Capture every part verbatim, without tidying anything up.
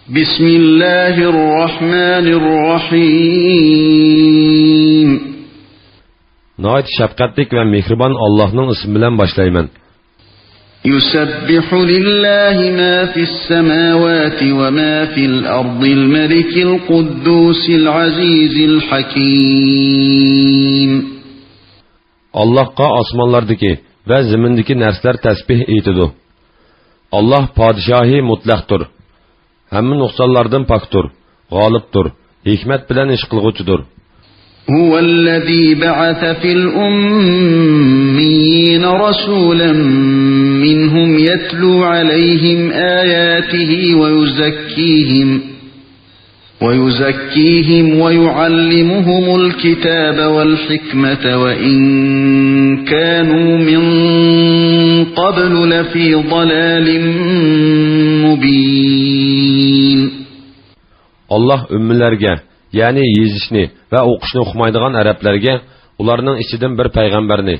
بسم الله الرحمن الرحيم. ناھايىتى شەپقەتلىك ۋە مېھرىبان ئاللاھنىڭ ئىسمى بىلەن باشلايمەن. يسبح لله ما في السماوات وما في الأرض الملك القدوس العزيز الحكيم. ئاللاھقا ئاسمانلاردىكى ۋە زېمىندىكى نەرسىلەر تەسبىھ ئېيتىدۇ. ئاللاھ پادىشاھى مۇتلەقتۇر، ھەممە نۇقسانلاردىن پاكتۇر، غالىبتۇر، ھېكمەت بىلەن ئىش قىلغۇچىدۇر. هو الذي بعث في الأميين رسولا منهم يتلو عليهم آياته ويزكيهم ويزكيهم ويعلمهم الكتاب والحكمة وإن كانوا من قبل لفي ضلال مبين. ئاللاھ ئۈممىلەرگە، يەنى يېزىشنى ۋە ئوقۇشنى ئۇقمايدىغان ئەرەبلەرگە ئۇلارنىڭ ئىچىدىن بىر پەيغەمبەرنى،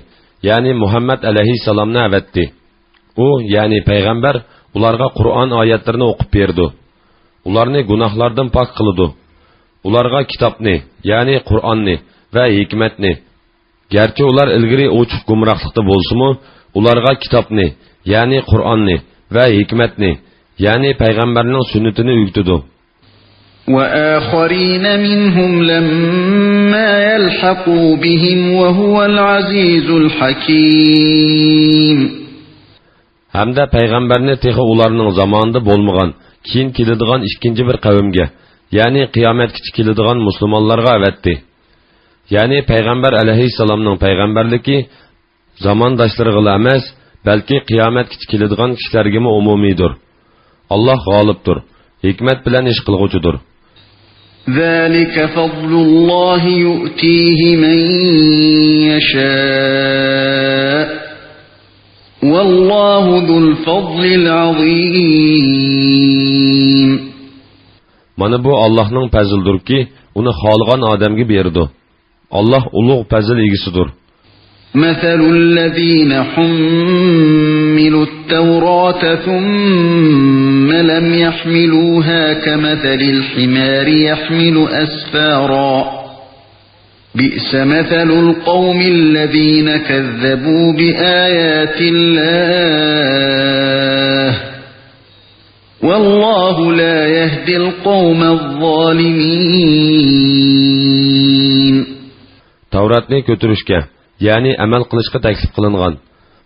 يەنى مۇھەممەد ئەلەيھىسسالامنى ئەۋەتتى. ئۇ، يەنى پەيغەمبەر، ئۇلارغا قۇرئان ئايەتلىرىنى ئوقۇپ بېرىدۇ. ئۇلارنى گۇناھلاردىن پاك قىلىدۇ. ئۇلارغا كىتابنى، يەنى قۇرئاننى ۋە ھېكمەتنى، گەرچە ئۇلار ئىلگىرى ئوچۇق گۇمراھلىقتا بولسىمۇ، ئۇلارغا كىتابنى، يەنى قۇرئاننى ۋە ھېكمەتنى، يەنى پەيغەمبەرنىڭ سۈننىتىنى ئۆگىتىدۇ. وآخرين منهم لما يلحقوا بهم وهو العزيز الحكيم. ھەمدە پەيغەمبەرنى تېخى ئۇلارنىڭ زامانىدا بولمىغان، كېيىن كېلىدىغان ئىككىنچى بىر قەۋمگە، يەنى قىيامەتكىچە كېلىدىغان مۇسۇلمانلارغا ئەۋەتتى. يەنى پەيغەمبەر ئەلەيھىسسالامنىڭ پەيغەمبەرلىكى زامانداشلىرىغىلا ئەمەس، بەلكى قىيامەتكىچە كېلىدىغان كىشىلەرگىمۇ ئومۇمىيدۇر. ئاللاھ غالىبتۇر، ھېكمەت بىلەن ئىش قىلغۇچىدۇر. ذلك فضل الله يؤتيه من يشاء والله ذو الفضل العظيم. مانا بۇ ئاللاھنىڭ پەزلىدۇركى، ئۇنى خالىغان ئادەمگە بېرىدۇ. ئاللاھ ئۇلۇغ پەزىل ئىگىسىدۇر. مثل الذين حملوا التوراة ثم لم يحملوها كمثل الحمار يحمل أسفارا. بئس مثل القوم الذين كذبوا بآيات الله والله لا يهدي القوم الظالمين. تەۋراتنى كۆتۈرۈشكە، يەنى ئەمەل قىلىشقا تەكلىپ قىلىنغان،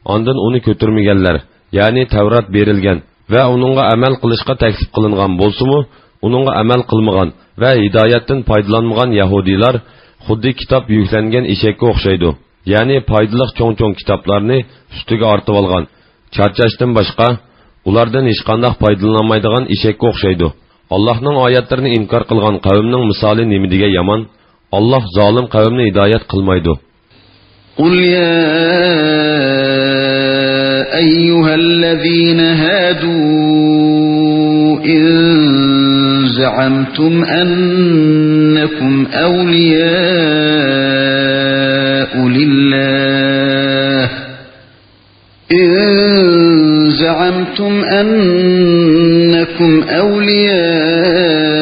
ئاندىن ئۇنى كۆتۈرمىگەنلەر، يەنى تەۋرات بېرىلگەن ۋە ئۇنىڭغا ئەمەل قىلىشقا تەكلىپ قىلىنغان بولسىمۇ، ئۇنىڭغا ئەمەل قىلمىغان ۋە ھىدايەتتىن پايدىلانمىغان يەھۇدىيلار خۇددى كىتاب يۈكلەنگەن ئېشەككە ئوخشايدۇ. يەنى پايدىلىق چوڭ-چوڭ كىتابلارنى ئۈستىگە ئارتىۋالغان، چارچاشتىن باشقا، ئۇلاردىن ھېچقانداق پايدىلىنالمايدىغان ئېشەككە ئوخشايدۇ. ئاللاھنىڭ ئايەتلىرىنى ئىنكار قىلغان قەۋمنىڭ مىسالى نېمىدېگەن يامان! ئاللاھ زالىم قەۋمنى ھىدايەت قىلمايدۇ. قل يا أيها الذين هادوا إن زعمتم أنكم أولياء لله إن زعمتم أنكم أولياء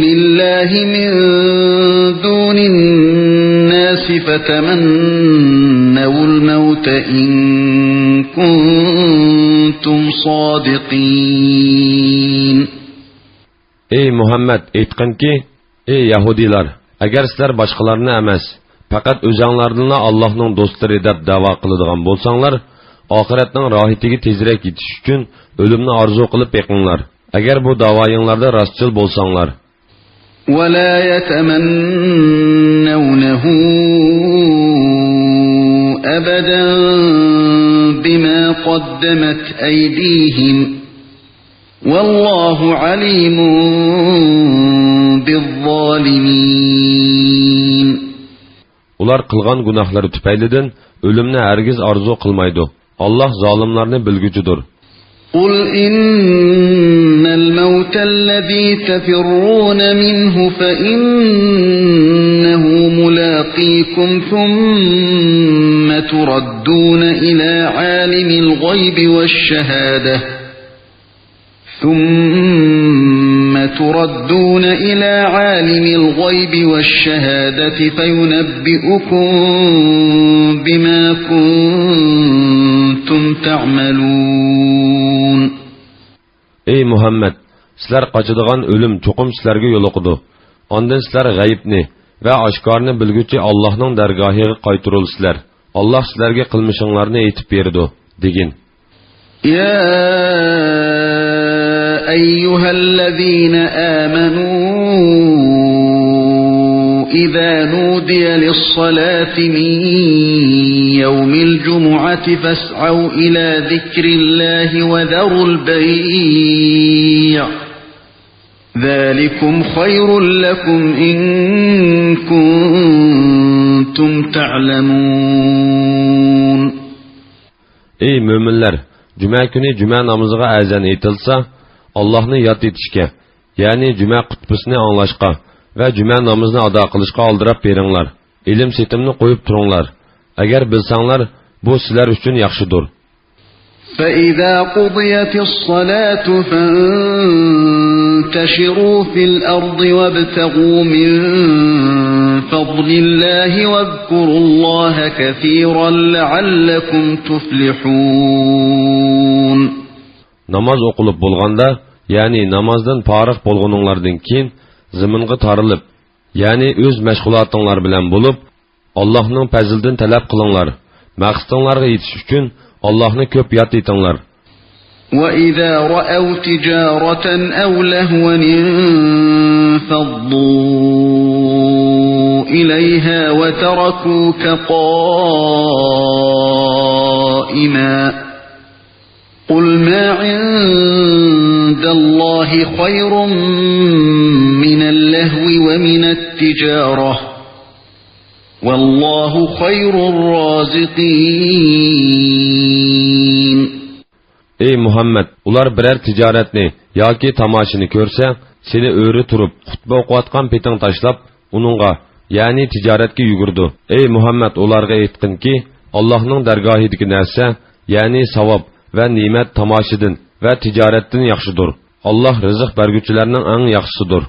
لله من دون الناس فتمنوا الموت إن كنتم صادقين. ئەي مۇھەممەد، ئېيتقىنكى، ئەي يەھۇدىيلار، ئەگەر سىلەر باشقىلارنى ئەمەس، پەقەت ئۆزەڭلارنىلا ئاللاھنىڭ دوستلىرى دەپ دەۋا قىلىدىغان بولساڭلار، ئاخىرەتنىڭ راھىتىگە تېزرەك يېتىش ئۈچۈن ئۆلۈمنى ئارزۇ قىلىپ بېقىڭلار، ئەگەر بۇ داۋايىڭلاردا راستچىل بولساڭلار. ولا يتمنونه أبدا بما قدمت أيديهم والله عليم بالظالمين. ئۇلار قىلغان گۇناھلىرى تۈپەيلىدىن ئۆلۈمنى ھەرگىز ئارزۇ قىلمايدۇ. ئاللاھ زالىملارنى بىلگۈچىدۇر. قل إن الموت الذي تفرون منه فإنه ملاقيكم ثم تردون إلى عالم الغيب والشهادة ثم تردون إلى عالم الغيب والشهادة فينبئكم بما كنتم تعملون. ئەي مۇھەممەد، سىلەر قاچىدىغان ئۆلۈم چوقۇم سىلەرگە يولۇقىدۇ. ئاندىن سىلەر غەيىبنى ۋە ئاشكارىنى بىلگۈچى ئاللاھنىڭ دەرگاھىغا قايتۇرۇلىسىلەر. ئاللاھ سىلەرگە قىلمىشىڭلارنى ئېيتىپ بېرىدۇ، دېگىن. يا أيها الذين آمنوا إذا نودي للصلاة من يوم الجمعة فاسعوا إلى ذكر الله وذروا البيع ذلكم خير لكم إن كنتم تعلمون. ئەي مۆمىنلەر، جۈمە كۈنى جۈمە نامىزىغا ئەزان ئېيتىلسا، ئاللاھنى ياد ئېتىشكە، يەنى جۈمە خۇتبىسىنى ئاڭلاشقا ۋە جۈمە نامىزىنى ئادا قىلىشقا ئالدىراپ بېرىڭلار. ئېلىم-سېتىمنى قويۇپ تۇرۇڭلار. ئەگەر بىلسەڭلار، بۇ سىلەر ئۈچۈن ياخشىدۇر. فإذا قضيت الصلاة فانتشروا في الأرض وابتغوا من فضل الله واذكروا الله كثيرا لعلكم تفلحون. ناماز ئوقۇلۇپ بولغاندا، يەنى نامازدىن پارىغ بولغىنىڭلاردىن كېيىن زېمىنغا تارىلىپ، يەنى ئۆز مەشغۇلاتىڭلار بىلەن بولۇپ، ئاللاھنىڭ پەزلىدىن تەلەپ قىلىڭلار، مەقسىتىڭلارغا يېتىش ئۈچۈن ئاللاھنى كۆپ ياد ئېتىڭلار. وإذا رأوا تجارة أو لهوا انفضوا إليها وتركوك قائما. قل ما عند الله خير من اللهو ومن التجارة والله خير الرازقين. ئەي مۇھەممەد، ئۇلار بىرەر تىجارەتنى ياكى تاماشىنى كۆرسە، سېنى ئۆرە تۇرۇپ، خۇتبە ئوقۇۋاتقان پېتىڭ تاشلاپ، ئۇنىڭغا، يەنى تىجارەتكە يۈگۈرىدۇ. ئەي مۇھەممەد، ئۇلارغا ئېيتقىنكى، ئاللاھنىڭ دەرگاھىدىكى نەرسە، يەنى ساۋاب ۋە نېمەت تاماشىدىن ۋە تىجارەتتىن ياخشىدۇر. ئاللاھ رىزىق بەرگۈچىلەرنىڭ ئەڭ ياخشىسىدۇر.